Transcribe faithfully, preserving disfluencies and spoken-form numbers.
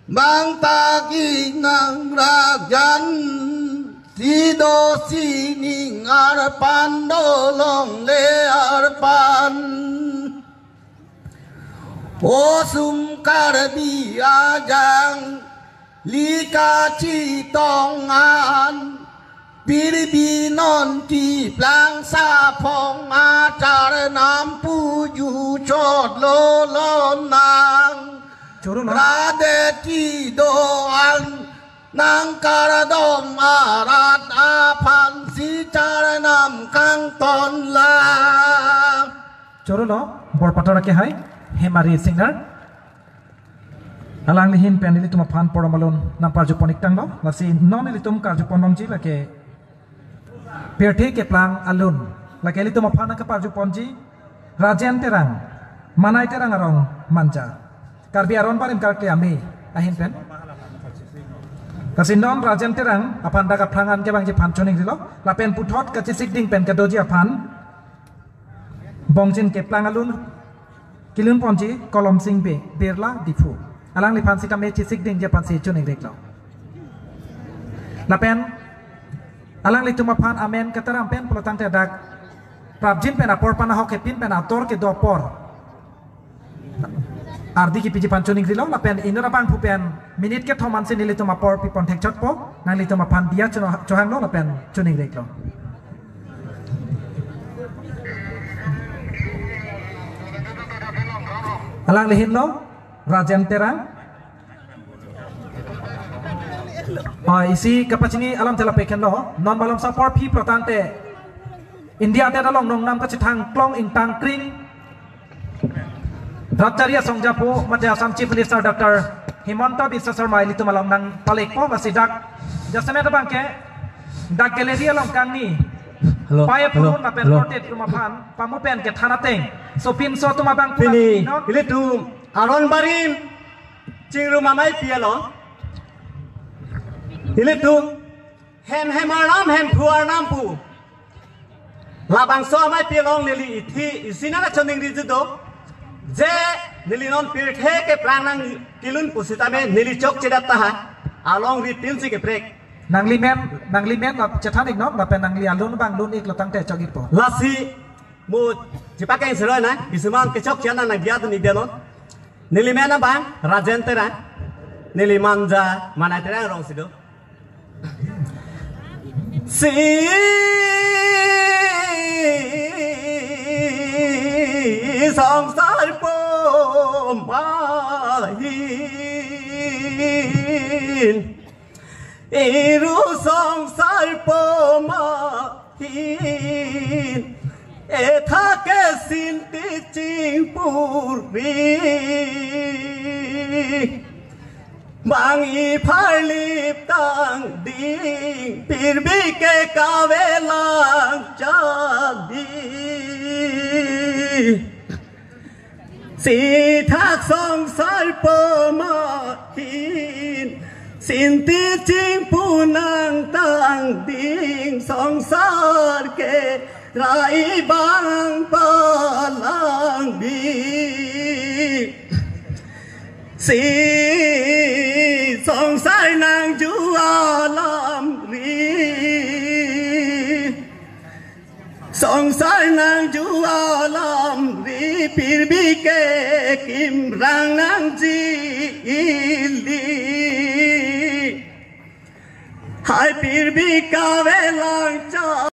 Bang ta ingnang rajan, si do sining arpan do longle arpan. Osum Karbi ajang, lika chetong an, pirbi non ti plang saphong achar nam puju chot lo lonang. Choro lo. Rade ti do an, nang kardom arat aphan si char nam kangton lang. Choro lo, Borpator akehai, Hemari Singnar. Alangli ahin pen nelitum aphan porom alun nangparjupon iktang lo, lasi non nelitum karjupon longji lake pirthe keplang alun. Lake nelitum aphan nangkaparjuponji Rajen Terang, Manai Terang arong Manja. Karbi Aron Barim Karkli Amei ahin pen. Lasi non Rajen Terang aphan dak aphrang an kevangji aphan choningrilo, lapen puthot kachesikding pen kedoji aphan bongjin keplang alun kelunponji Kolom Sing Bey, Birla, Diphu. Alangliphan sitame chesikdingji aphan si choningrilo. Lapen alanglitum aphan amen kataram pen pulotangte dak prapjin pen apor panahok kepin pen ator kedo apor ardi kepiji aphan choningrilo, lapen inut abangphu pen minute kethom ansi nelitum apor pipon thekchotpo, nanglitum aphan diya chono-, chohanglo lapen choningrilo. Alangli ahin lo, Rajen Terang. Ah, isi kapachini alam tela peken lo, non malom sa apor aphi pulotangte India adet along nongnam kachethang klong ingtang kring rat chari asong japo mate Assam Chief Minister Doctor Himanta Biswa Sarma ilitum along nangpalekpo, lasi dak jasemet abangke dak gallery along kangni. Hello, pai hello, apun lapen hello. Portrait room aphan pamu pen kethan ateng sopinso atum abang pura Pini, non. Ilitum Aron Barim chingrum amei pi along. Ilitum hem hem arnam, hem phu arnam pu. Labangso amei pi along neli ithi isi nangkachoningri judo. Je neli non pirthe keplang nangkelun pusitame neli chokchedet tahai. Alongri tin si keprek. Nangli men, nangli men la chethan ik non, lapen nangli alun abang lun iklo tangte chok ikpo. Lasi mo chepakeng seroi na, isuman kechokche nang nangdiya dun ik dia non. Neli men abang Rajen Terang, neli Manja Manai Terang arong si do. Si songsar po mahin, iru songsar po mahin, etha ke sinti chingpuri. Bang ipharlip tangding, pirbi ke kavelang chakdi. Si thak songsar po mahin, sinti chingpu nangtangding, songsar ke rai bang palangding. Si songsar nangju alam ri, songsar nangju alam ri, pirbi ke kimrang nangji ili. Hai pirbi kavelang cha